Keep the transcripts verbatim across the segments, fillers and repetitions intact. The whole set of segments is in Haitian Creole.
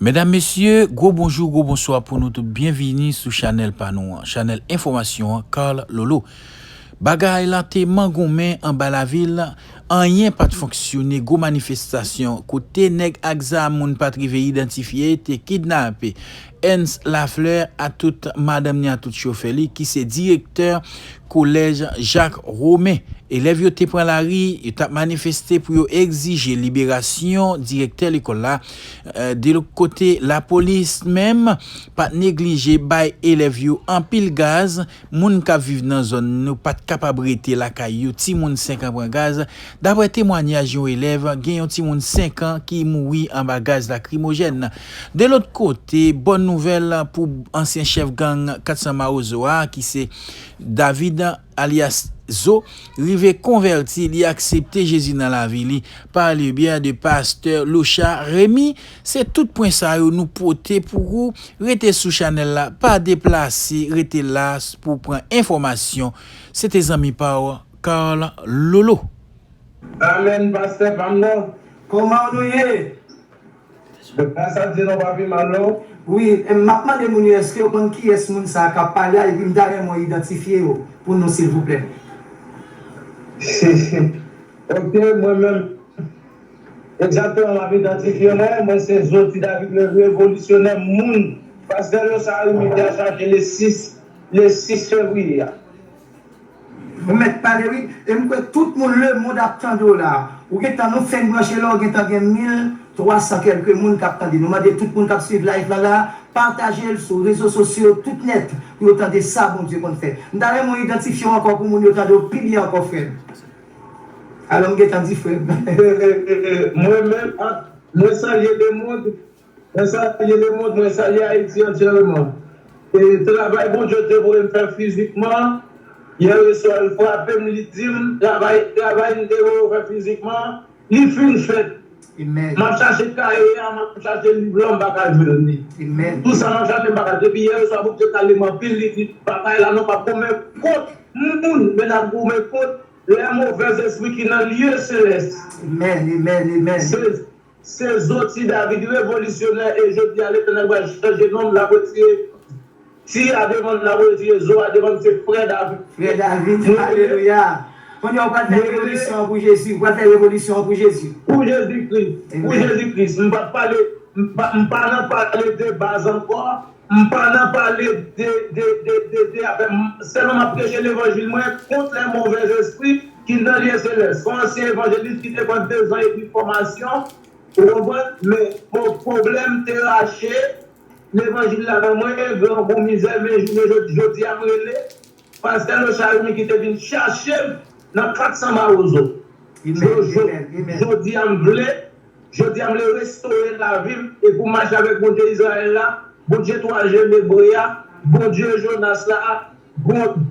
Medam, mesye, gwo bonjou, gwo bonswa pou nou tout. Byenvini sou chanèl pa nou an, chanèl enfòmasyon an, Carl Lolo. Bagay la te mangonmen anba lavil, anyen pa t fonksyone, gwo manifestasyon, kote nèg ak zam moun pa t rive idantifye te kidnape Ernst Lafleur a tout madanm ni a tout chofè li ki se direktè kolèj Jacques Romain. Elèv yo te pran lari, yo t ap manifeste pou yo egzije liberasyon direktè lekòl la. Eh, de lòt kote, lapolis menm pa t neglije bay elèv yo anpil gaz. Moun k ap viv nan zòn yo pa t kapab rete lakay yo. Timoun senk an pran gaz. Dapre temwanyaj yon elèv, gen yon timoun senk an ki mouri anba gaz lakrimojèn. De lòt kote, bòn nouvèl pou ansyen chèf gang kat san Mawozo a, ki se David alyas Zo, rive konvèti, li aksepte Jezi nan lavi li pa le byè de pastè Locha Remy. Se tout pwen sa yo nou pote pou ou. Rete sou chanèl la, pa deplase, rete la pou w pran enfòmasyon. Se te zanmi pa w, Carl Lolo. Amèn, pastè pa m nan. Kòman nou ye? Gras a Dye, nou pa pi mal, non. Wi, e m ap mande moun yo, èske yo konn kiyès moun sa a k ap pale a, epi m ta renmen w idantifye yo pou nou, silvouplè. Ok, mwen menm, egzakteman, m ap idantifye mwen. Mwen se Zo Ti David, le revolisyonè moun pastè Locha Remy te al chache le sis, le sis fevriye a. Ou mèt pale, wi. E m kwè tout moun lemonn ap tande w la. Ou gentan, nou fenk branche la, ou gentan gen mil twa san kèlke moun k ap tande. Nou mande tout moun k ap swiv live la la, pataje l sou rezo sosyo tout nèt pou yo tande sa Bondye konn fè. M ta renmen w idantifye w ankò pou moun yo tande w pi byen ankò, frè m. Alò, m gentan di frè m. Mwen menm, ak, mwen salye lemonn. Mwen salye lemonn, mwen salye Ayiti antyèman. E travay Bondye te voye m fè fizikman, yè swa l frape m, li di m, travay, travay m te voye w fè fizikman, li fin fèt. Amen. M ap chache kaye a, m ap chache liv lan, m pa ka jwenn li. Amen. Tout sa m ap chache, m pa ka. Depi yè swa, Bondye pale m anpil, li di, bagay la, nou p ap goumen kont moun, men n ap goumen kont lè movèzespri ki nan lye selès. Amen, amen, amen. Se Se Zo Ti David, revolisyonè, e jodi a, Letènèl pral chanje non m, l ap retire Ti a devan l, l ap retire Zo a devan l, se Frè David. Frè David, alelouya. Kounye a, ou pral fè revolisyon an pou Jezi, ou pral fè revolisyon an pou Jezi. Pou Jezi Kris, pou Jezi Kris. M p ap pale, m pa, m pa nan pale de baz ankò, m pa nan pale de, de, de, de, de, afè, m, sèlman m ap preche levanjil mwen kont lè movèzespri ki nan lye selès. Se yon ansyen evanjelis ki te pran dezan epi fòmasyon, Ou konprann? Men, bon, pwoblèm te rache levanjil la nan mwen, gran gou mizè, men jounen jodi, jodi a m rele pastè Locha Remy ki te vin chache m nan kat san Mawozo. Amen, jo-, jo-, amen, amen. Jodi a m vle, jodi a m vle restore lavi m e pou m mache avèk Bondye Izrayèl la, Bondye twa Jenèbre a, Bondye Jonas la, Bon-,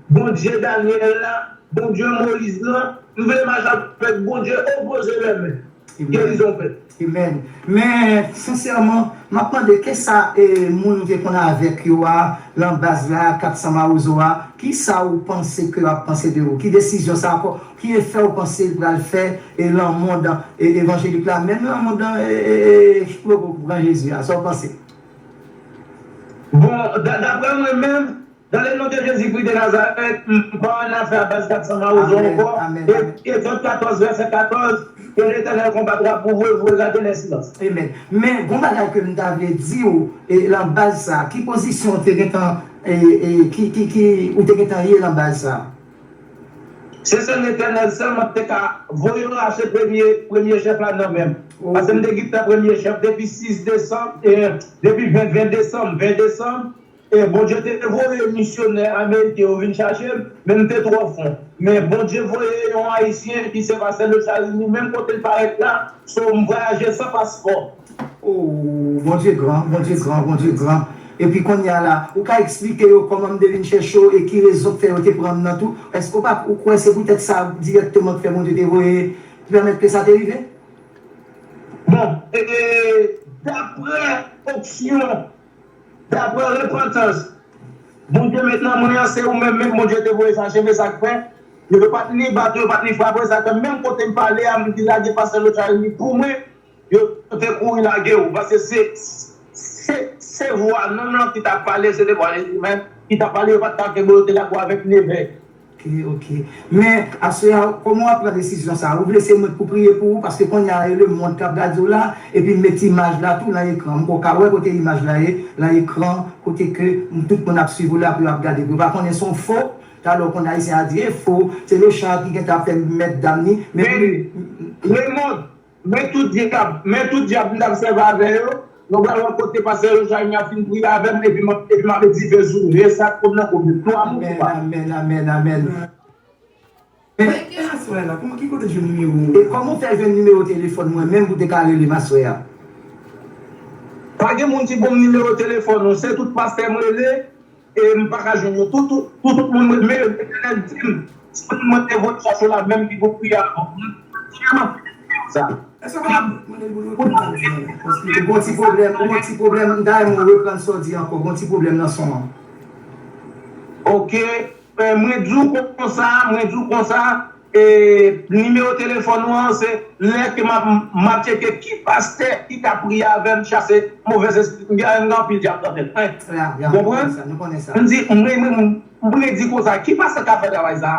Bondye Danyèl la, Bondye Moyiz lan, m vle mache avèk Bondye opoze lè men. Amen. Gerizon fèt. Amen. Men, sensèman, m ap mande, kisa, e, moun ou te konn avèk yo a, lan baz la, kat san Mawozo a, kisa ou panse ke y ap panse de ou? Ki desizyon sa a, ki efè ou panse l pral fè, e, lan mond, e, evanjelik la, menm lan mond, e, e, e, ki poko pran Jezi a, sa w panse? Bon, da-, daprè mwen menm, dans le nom de Jésus-Christ de Nazareth, m pa annafè a baz kat san Mawozo ankò. Amen, amen. Ezakyè katòz, vèsè katòz, que l'Éternel combattra pour vous et vous regarderez le silence. Amen. Men, gon bagay ke m ta vle di w, e, lan baz sa, ki pozisyon w te gentan, e, e, ki, ki, ki, ou te gentan ye lan baz sa? Se sèl Letènèl sèlman k te ka voye rache premye, premye chèf la nan men m. Paske m te gentan premye chèf depi sis desanm, e, depi ven, ven desanm, ven desanm, e Bondye te voye misyonè ameriken yo vin chache m, men m te twò fon. Men Bondye voye yon Ayisyen ki se pastè Locha Remy, menm kote l parèt la, so m vwayaje san paspò. Oh, Bondye gran, Bondye gran, Bondye gran. Epi kounye a la, ou ka eksplike yo kòman m te vin chèche w e ki rezon k fè yo te pran m nan tou? Èske ou pa, ou kwè se poutèt sa dirèkteman k fè Bondye te voye, ki pèmèt ke sa te rive? Bon, e, e, daprè onksyon, daprè repantans, Bondye met nan mwen an, se ou menm, menm Bondye te voye chache m, e sa k fè, yo pa t ni bat, yo pa t ni frape, sa k fè, menm kote m pale a, m di lage pastè Locha Remy pou mwen, yo te kouri lage w, paske se, se, se vwa nonm lan ki t ap pale, se te vwa Jezi menm ki t ap pale, yo pa t ka kenbe w, yo te lage w avèk nevè. Ok, ok. Men, aswè a, kòman w ap pran desizyon sa a? Ou vle se mwen k pou priye pou ou, paske kounye a, e lemonn k ap gade w la, epi m met imaj la tou nan ekran. M poko ka wè kote imaj la ye, nan ekran, kote ke m, tout moun ap swiv ou la, pou yo ap gade. Yo pa konnen se yon fo, talè w konn Ayisyen a di, e fo, se Lochard ki gentan ap fè mèt dam ni, men pou li. Men, Raymond, men tout dyab, men tout dyab m t ap sèvi avè yo, nou pral wè kote pastè Lochard ap fin priye avè m, epi m ap, epi m ap dife sou yo. E sa k konn nan kote twa moun. Amèn, amèn, amèn, amèn. Men, e aswè la, kòman, ki kote w jwenn nimewo w? E kòman w fè jwenn nimewo telefòn mwen menm pou w te ka rele m aswè a? Pa gen moun ki ban m nimewo telefòn ou, se tout pastè m rele, e m pa ka jwenn yo. Tout, tout, tout, tout moun, men Letènèl di m, se moun mwen te voye chache w la menm ki pou priye avè w. Sa. Èske w pa mande l pou l reprann sa? Paske gon ti pwoblèm, gon ti pwoblèm, m ta renmen w reprann sa w di ankò, gon ti pwoblèm nan son an. Ok. Eh, mwen di w konsa, mwen di w konsa, eh, nimewo telefòn ou an, se lè ke m ap, m ap tcheke ki pastè ki ka priye avè m, chase movèz espri. M gen, m gen anpil dyab nan tèt mwen. Konprann? M di, mwen, mwen, m predi konsa, ki pastè ka fè travay sa?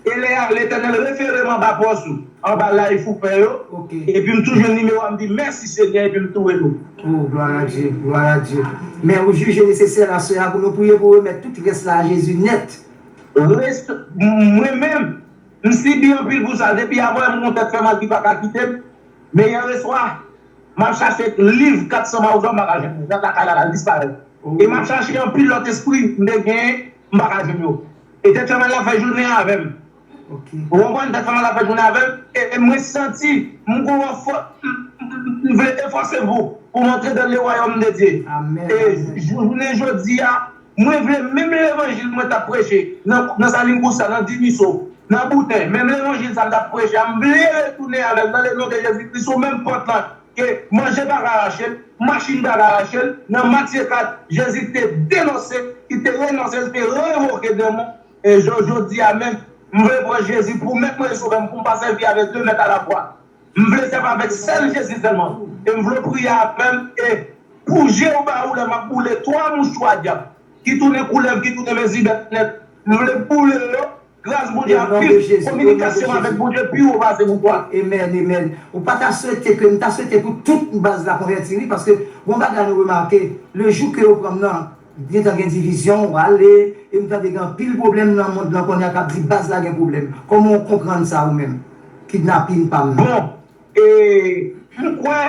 E lè a, Letènèl refere m anba pòs ou, anba live ou fè yo, epi m toujou nimewo a, m di, mèsi Senyè, epi m tou rele w. Oh, gloire à Dieu, gloire à Dieu. Men ou jije nesesè, la sè a, pou nou priye pou remèt tout rès la a Jezi nèt. Rès, mwen menm, m sibi anpil pou sa. Depi avanyè m gon tèt fè mal ki pa ka kite m. Men yèreswa, m ap chache liv kat san Mawozo a, m pa ka jwenn li. Nan lakay la, l disparèt. E m ap chache anpil lòt espri m te genyen, m pa ka jwenn yo. E tèt fè mal la fè jounen avè m. Ou konprann? Tèt fè mal la fè jounen avè m. E, e mwen santi, m gon fò, m, m, m, m vle efòse m pou, pou m antre dans le royaume de Dieu. E jou-, jounen jodi a, mwen vle menm levanjil mwen t ap preche nan, nan Saline Goussa, nan Dimiso, nan Bouten, menm levanjil sa m t ap preche a, m vle retounen avè l nan le non de Jezi Kris, sou menm pòt la, ke manje pa ka rache l, machin pa ka rache l, nan Matye kat, Jezi te denonse, li te renonse, li te revoke demon, e jò-, jodi a menm, m vle pran Jezi pou mèt mwen e sovè m, pou m pa sèvi avèk de mèt alafwa. M vle sèvi avèk sèl Jezi sèlman. E m vle w priye avè m e pou je w ba ou lè m ap boule twa mouchwa dyab ki tounen koulèv, ki tounen mezibèt nèt. M vle boule yo. Gras Bondye ap viv. Kominikasyon avèk Bondye pi wo pase pou twa. Amèn, amèn. Ou pa ta swete ke, m ta swete pou tout baz la konvèti, wi, paske gon bagay nou remake, le jou ke yo pran m nan, gentan gen divizyon, w ale, e m tande gen anpil pwoblèm nan mond lan kounye a k ap di baz la gen pwoblèm. Kòman w konprann sa ou menm? Kidnapin pa m nan. Bon, e, m kwè,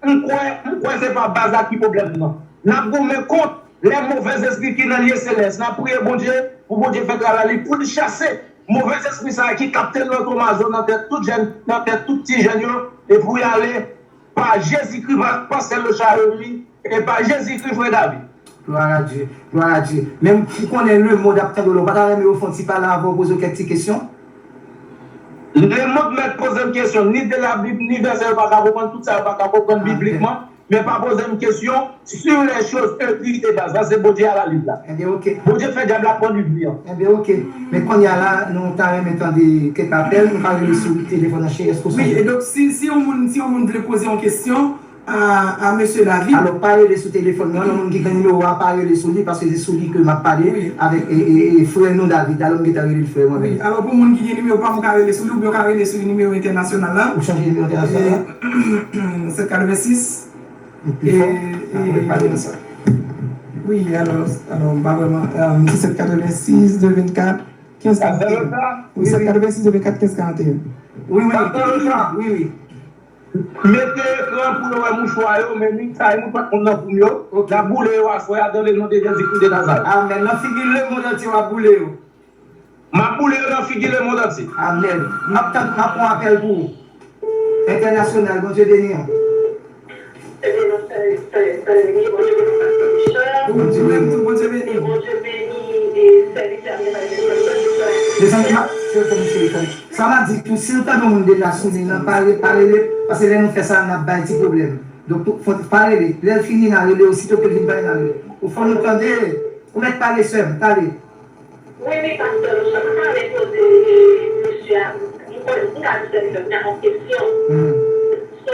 m kwè, m kwè se pa baz la ki pwoblèm nan. N ap goumen kont lè movèz espri ki nan lye selès. N ap priye Bondye pou Bondye fè travay li, pou l chase movèz espri sa a ki kapte lotomazo nan tèt tout jèn, nan tèt tout ti jèn yo, e pou y ale pa Jezikri, pa, pa sèl Lochard Remy, e pa Jezikri, frè David. Gloire à Dieu, gloire à Dieu. Men m konnen lemonn ap tande w la, ou pa ta renmen yo fè yon ti pale avè w, poze w kèk ti kesyon? Lemonn mèt poze m kesyon, ni de Labib, ni vèsè yo pa ka konprann, tout sa yo pa ka konprann biblikman, men pa poze m kesyon sur les choses écrites de base. Sa se Bondye a la liv la. Ebyen, ok. Bondye fè dyab la pran liv li an. Ebyen, ok. Men kounye a la, nou ta renmen tande kèk apèl, nou ka rele sou telefòn nan, cheri, èske w sonje? Wi, e donk, si, si yon moun, si yon moun vle poze yon kesyon, a, a mesye David. Alò, pa rele sou telefòn nan, non, moun ki gen nimewo a, pa rele sou li, paske se sou li ke m ap pale avèk, e, e, e, frè nou David. Alò, m gentan rele l frè mwen menm. Wi, alò, pou moun ki gen nimewo pa m, ou ka rele sou li, oubyen ou ka rele sou nimewo entènasyonal la. Ou chanje nimewo entènasyonal la? E, sèt katrevensis. Pi fò? E, a, ou vle pale de sa? Wi, alò, alò, m pa vrèman, e, sèt katrevensis, de vennkat, kenz katrevensis. Wi, sèt katrevensis, de vennkat, kenz karanteyen. Wi, wi. Wi, wi. Mete ekran pou yo wè mouchwa yo, men ni sa e mouchwa k konn nan pou m yo. Ok. N ap boule yo aswè a, dans le nom de Jésus-Christ de Nazareth. Amèn. Nan figi lemonn antye w ap boule yo. M ap boule yo nan figi lemonn antye. Amèn. M ap tann, m ap pran apèl pou ou. Entènasyonal, Bondye beni w. Bondye beni w. Bondye beni w. Mezanmi, m ap, tande, tande. Sa m ap di tou, si nou tande yon moun deja sou liy nan, pa re-, pa rele, paske lè nou fè sa, n ap bay ti pwoblèm. Donk, fò, pa rele. Lè l fini, n a rele, osito ke l fin pale, n a rele. Ou fò nou tande. Ou mèt pale, sè m, pale. Wi, wi, pastè, m ta renmen poze mesye a, m kwè, m ka di sèvitè, m ta gen yon kesyon. So,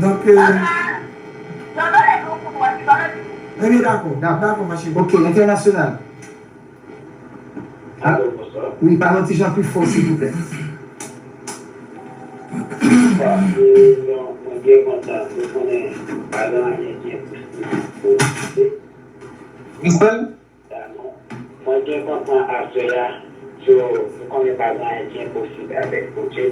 Donk, euh, ebyen, dakò. Dakò. Dakò, ma chérie. Ok, entènasyonal. Alo, bonswa. Wi, pale yon ti jan pi fò, silvouplè. Bonswa, e, mwen byen kontan. Mwen konnen pa gen anyen ki enposib. Mwen byen kontan aswè a. So, nou konnen pa gen anyen ki enposib avèk Bondye.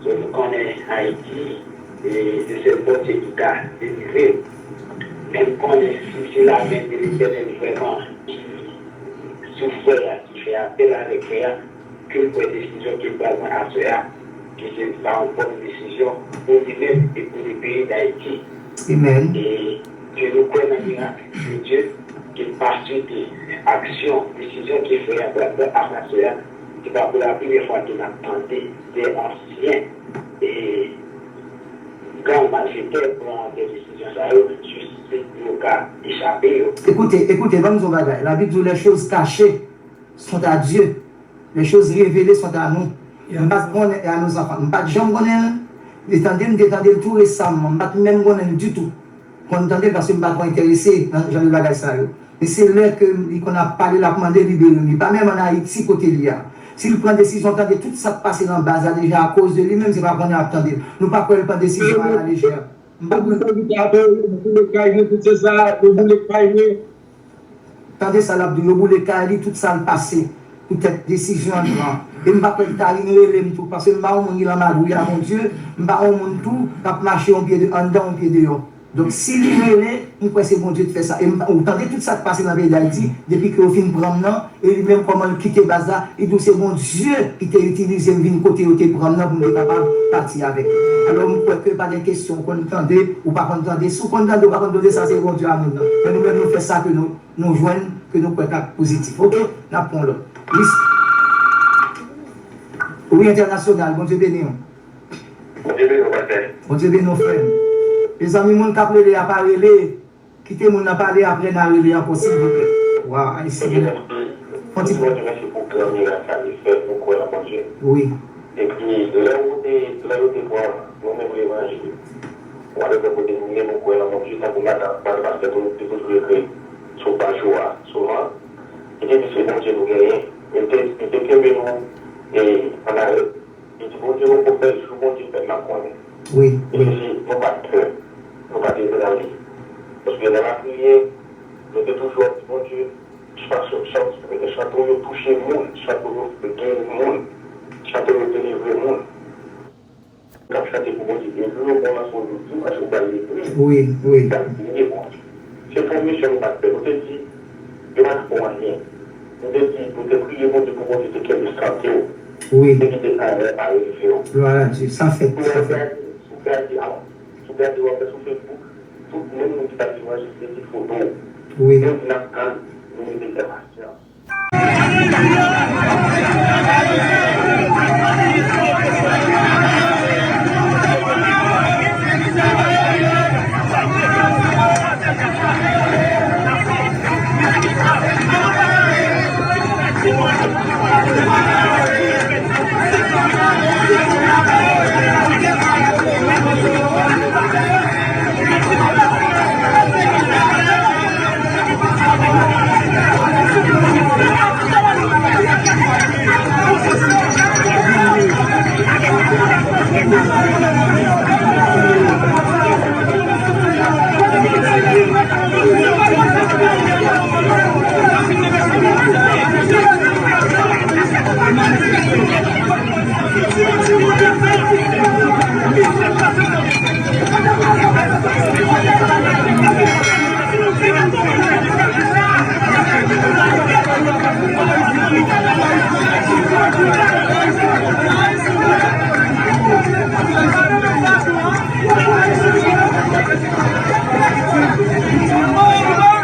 So, nou konnen Ayiti, e, se sèl Bondye ki ka delivre. Men m konnen si se lamen de Letènèl vrèman ki sou frè a, ki fè apèl avèk frè a, ke l pran desizyon ke l pral pran aswè a, ke se ta yon bòn desizyon pou li menm e pou le peyi Dayiti. Amen. E ke nou kwè nan mirak de Dye, ke l pa swete aksyon, desizyon ke frè a pral pran aswè a, se pa pou la premyè fwa ke n ap tande de ansyen e gang malfektè pran de desizyon sa yo, jis pou yo ka echape yo. Écoutez, écoutez, ban m di w bagay. Labib di w, les choses cachées sont à Dieu. Les choses révélées sont à nous. M pa t konnen, et à nos enfants. M pa t janm konnen l. Li tande m, m te tande l tou resaman. M pa t menm konnen l ditou. Konn tande l paske m pa twò enterese nan jan de bagay sa yo. Men se lè ke li konn ap pale, l ap mande libere m. Li pa menm ann Ayiti kote li a. Si l pran desizyon tande tout sa k pase nan baz la deja akoz de li menm, se pa konnen l ap tande l. Nou pa kwè l pran desizyon alalejè. M pa kwè. Yo boule kay mwen, tout se sa, yo boule kay mwen. Tande sa l ap di, yo boule kay li, tout sa l pase poutèt desizyon l pran. E m pa kwè l ta vin rele m tou, paske m pa yon moun ki nan magouy a Bondye, m pa yon moun tou k ap mache yon pye de, anndan, yon pye deyò. Donk, si li rele, m kwè se Bondye ki fè sa. E m, ou tande tout sa k pase nan peyi Dayiti, depi ke yo fin pran m nan, e li menm kòman l kite baz la, li di w se Bondye ki te itilize m vin kote yo te pran m nan pou m te kapab pati avèk yo. Alò, m kwè ke pa gen kesyon, ou konn tande, ou pa konn tande. Si w konn tande, ou pa konn tande, sa se Bondye a moun nan. Men nou menm, nou fè sa ke nou, nou jwenn, ke nou kwè k ap pozitif. Oke? N ap pran lòt. Lis-, wi, entènasyonal, Bondye beni w. Bondye beni w, pastè. Bondye beni w, frè m. Mezanmi, moun k ap rele a pa rele. Kite moun nan pale, apre n a rele ankò, silvouplè. Waw, Ayisyen. Fon ti. Bondye mèsi pou gran mirak sa li fè, nou kwè nan Bondye. Wi. Epi, lè yo te, lè yo te pran nou menm levanjil, w a lè kote nou menm nou kwè nan Bondye, tankou madanm, madanm pastè, nou te toujou ekri sou paj ou a, souvan. Li te di se Bondye nou genyen. Li te, li te kenbe nou, e, an arèt. Li di, Bondye poko fè, jou Bondye fè l n ap konnen. Wi, e wi. Se, se, nou pa t pè. Nou pa t evraye. Paske lè n ap priye, nou te toujou ap di Bondye, chan, chan, chanto yo touche moun, chanto yo geri moun, chanto yo delivre moun. K ap chante pou Bondye. Epi yo bon nan son jou dimanch, ou pral legliz. Wi, wi. Ou pral priye Bondye. Se pwomesyon nou pa t fè. Nou te di, yo pa t fè w anyen. Nou te di, nou te priye Bondye pou Bondye te kenbe sante w. Wi. Te kite malè pa rive w. Glwa a Dye. Sa fèt, sa fèt. Si w gade, si w gade, a, si w gade, w ap wè sou Facebook, tout moun ki t ap evanjelize, se foto w. Wi. Nou di n ap tann, nou mete kè pasyans.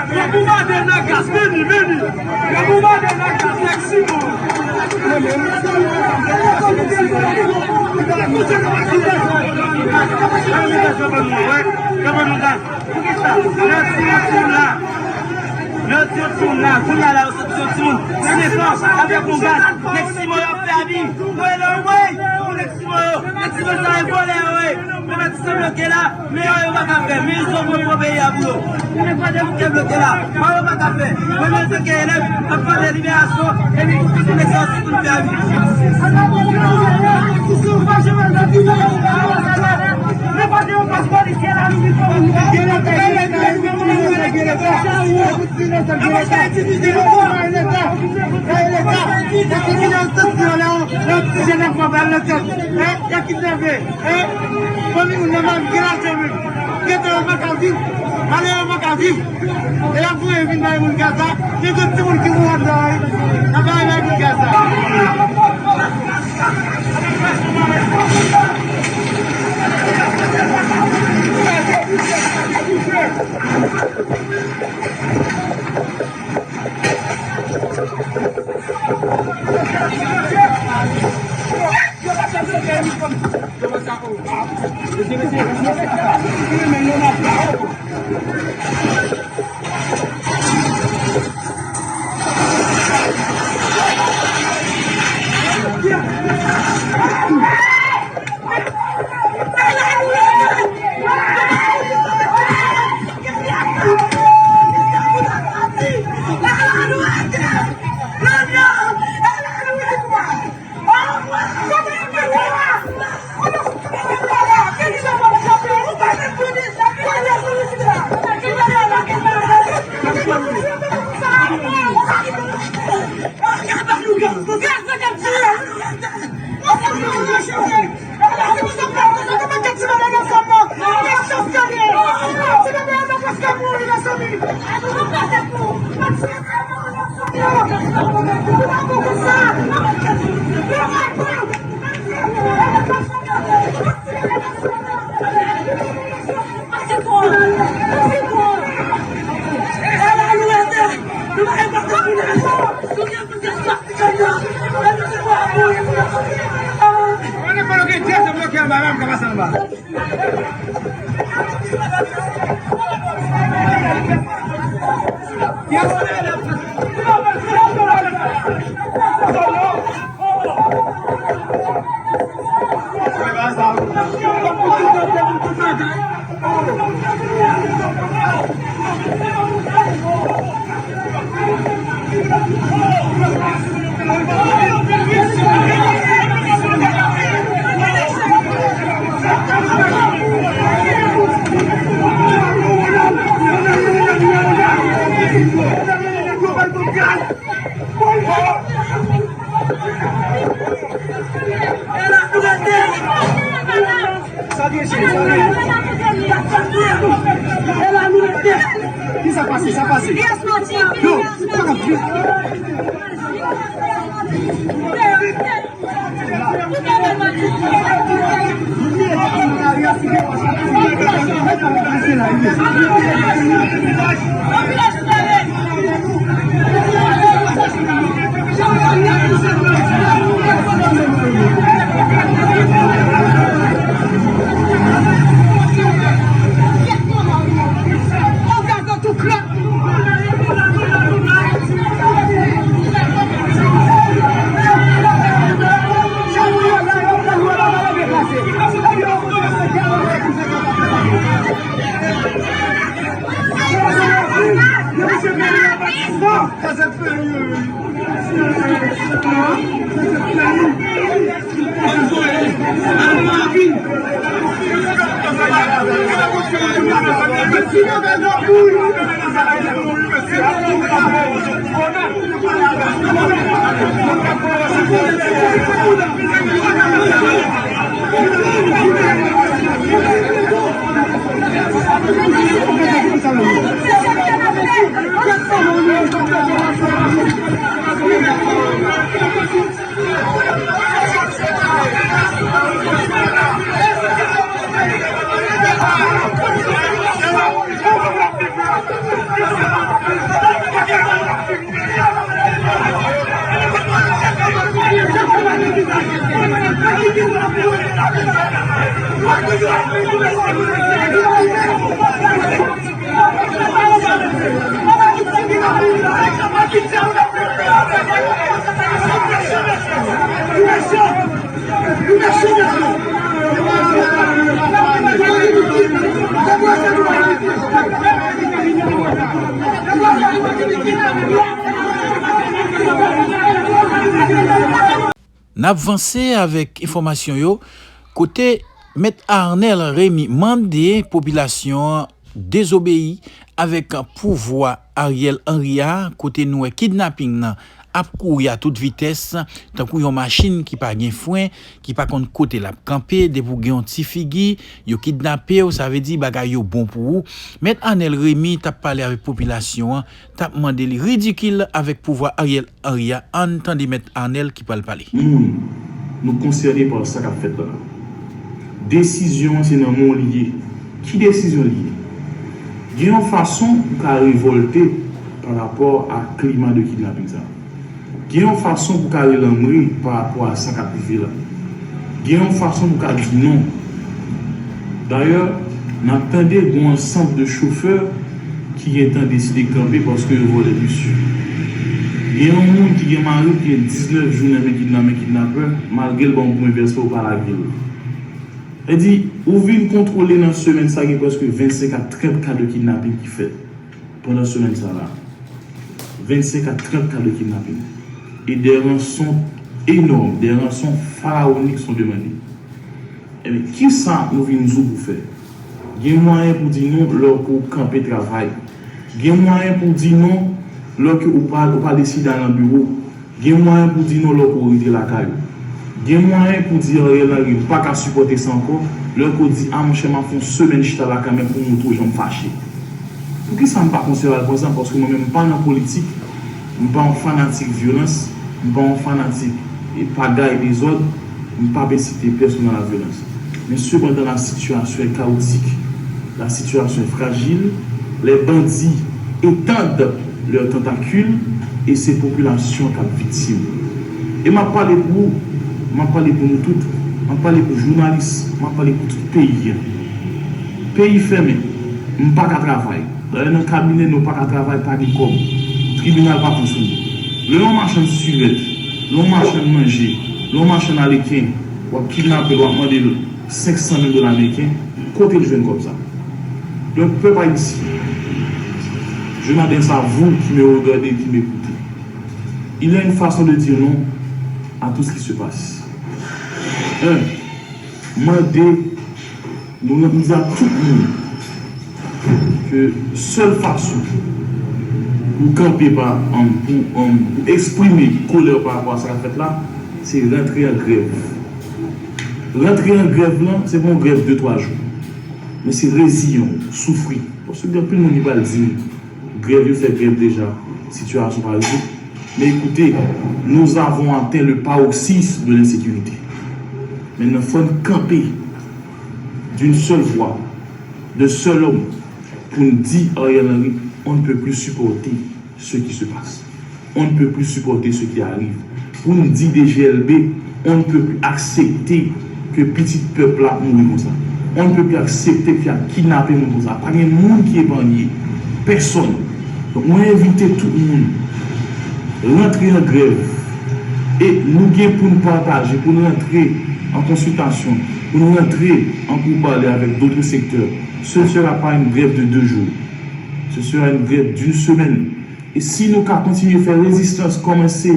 Yo bombade Nagas, vini, vini. Yo bombade Nagas, nèg Simon. Poukisa? Lè ti moun la, lè ti moun la, kounye a la, yo soti yon timoun senk an avèk yon gaz. Nèg Simon yo ap fè abi. Mwen la, mwen. Nèg Simon yo, nèg Simon sa e vòlè yo ye. Men nèg Simon bloke la, men yo, yo pa ka fè. Men izo pran pran peyi a pou yo. Men pa de moun ki bloke la. Pa yo pa ka fè. Mwen menm se K L M, m ap mande liberasyon, epi tout nèg sa sou tout peyi. Yo kidnape, hein? Fanmi moun nan pa gen lajan menm. Ghetto yo pa ka viv. Malere yo pa ka viv. E y ap voye vin bay moun Gaza. Gen de timoun ki mouri anndan, wi. Y ap bay bay moun Gaza. Sa pase. Yo, pa ka viv. N ap vanse avèk enfòmasyon yo, kote Mèt Arnel Remy mande popilasyon an dezobeyi avèk pouvwa Ariel Henry a, kote nou wè kidnaping nan ap kouri a tout vitès, tankou yon machin ki pa gen fren, ki pa konn kote l ap kanpe, depi w gen yon ti figi, yo kidnape w, sa vle di bagay yo bon pou ou. Mèt Arnel Remy t ap pale avèk popilasyon an, t ap mande li ridikil avèk pouvwa Ariel Henry a. Ann tande Mèt Arnel ki pral pale. Moun, nou konsène pa sa k ap fèt la. Desizyon an se nan men w li ye. Ki desizyon li ye? Gen yon fason ou ka revòlte pa rapò a klima de kidnaping sa. Gen yon fason pou w ka rele anmwe pa rapò a sa k ap rive la. Gen yon fason pou w ka di non. Dayè, n ap tande gen yon ansanm de chofè ki gentan deside kanpe paske yo vòlè bis yo. Gen yon moun ki gen mari ki gen diznèf jou nan men kidna-, men kidnapè, malgre l ba w yon premye vèspe, ou pa lage l. Sa di, ou vin kontwole nan semèn sa, gen prèske vennsenk a trant ka de kidnaping ki fèt pandan semèn sa la. Vennsenk a trant ka de kidnaping. E de ranson enòm, de ranson farawonik sont demandées. Ebyen, kisa nou vin di w pou fè? Gen mwayen pou di non lè w kanpe travay. Gen mwayen pou di non lè ke ou pa, ou pa deside al nan biwo. Gen mwayen pou di non lè w rete lakay ou. Gen mwayen pou di Ariel Henry, m pa ka sipòte sa ankò, lè w di, a monchè, m ap fè yon semèn chita lakay mwen pou m montre w jan m fache. Poukisa m pa konsidere l konsa? Paske mwen menm, m pa nan politik, m pa yon fanatik vyolans, m pa yon fanatik e pagay, dezòd, m p ap ensite pèsonn a la vyolans. Men sepandan, la situation est chaotique, la situation est fragile, les bandits étendent leurs tentacules e se popilasyon k ap viktim. E m ap pale pou, m ap pale pou nou tout, m ap pale pou jounalis, m ap pale pou tout peyi a. Peyi fèmen, m pa ka travay. Dayè nan kabinè nou pa ka travay, pa gen kòb. Tribinal pa fonksyone. Lè yon machann sirèt, lè yon machann manje, lè yon machann aleken, w ap kidnape l, w ap mande l senk san mil dola ameriken, kote l jwenn kòb sa? Donk, pèp ayisyen, je m'adresse à vous qui me regardez et qui m'écoutez. Il y a une façon de dire non à tout ce qui se passe. Un, mande, nou, nou di a tout moun ke sèl fason pou kanpe pa, um, pou, um, pou eksprime kolè w pa rapò a sa k ap fèt la, se rantre an grèv. Rantre an grèv lan, se pa yon grèv de twa jou. Men se reziyen w, soufri. Paske gen anpil moun ki pral di m, Grèv yo fè grèv deja, sitiyasyon pa rezoud. Men ekoute, nous avons atteint le paroxysme de l'insécurité. Maintenant, fò n kanpe d'une seule voix, d'un seul homme, pou n di Ariel Henry, on ne peut plus supporter ce qui se passe. On ne peut plus supporter ce qui arrive. Pou n di D G L B, on ne peut plus accepter ke pitit pèp la ap mouri konsa. On ne peut plus accepter ke y ap kidnape moun konsa. Pa gen moun ki epanye. Pèsòn. Donk, mwen envite tout moun rantre an grèv. E nou gen pou n pataje, pou n rantre an konsiltasyon, pou n rantre an poupale avèk dòt sektè. Ce sera pas une grève de deux jours. Ce sera une grève d'une semaine. E si nou ka kontinye fè rezistans, kòmanse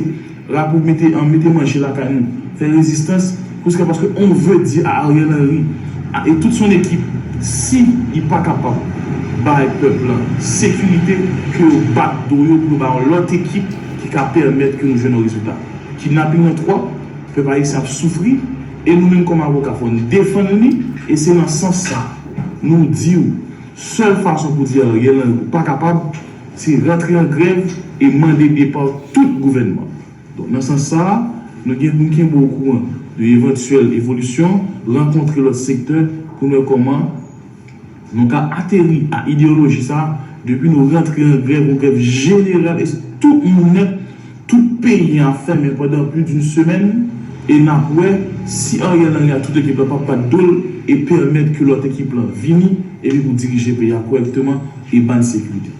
rapou mete, an mete manche lakay nou, fè rezistans, jiska paske on veut dire à Ariel Henry a, et toute son équipe, si li pa kapab bay pèp lan sekirite, ke yo bat do yo pou yo bay yon lòt ekip ki ka pèmèt ke nou jwenn yon rezilta. Kidnaping nan twòp, pèp ayisyen ap soufri, e nou menm kòm avoka, fò n defann li, e se nan sans sa, nou di w, sèl fason pou di Ariel Henry ou pa kapab, se rantre an grèv e mande depa tout gouvènman. Donk, nan sans sa a, nou gen pou n kenbe okouran de evantyèl evolisyon, rankontre lòt sektè pou n wè kòman nou ka ateri a ideyoloji sa a, depi nou rantre an grèv, yon grèv jeneral, e tout moun nèt, tout peyi an ap fèmen pandan plis d'une semaine, e n ap wè si Ariel Henry ak tout ekip la p ap bat do l e pèmèt ke lòt ekip lan vini, epi pou dirije peyi a kòrèkteman e ba n sekirite.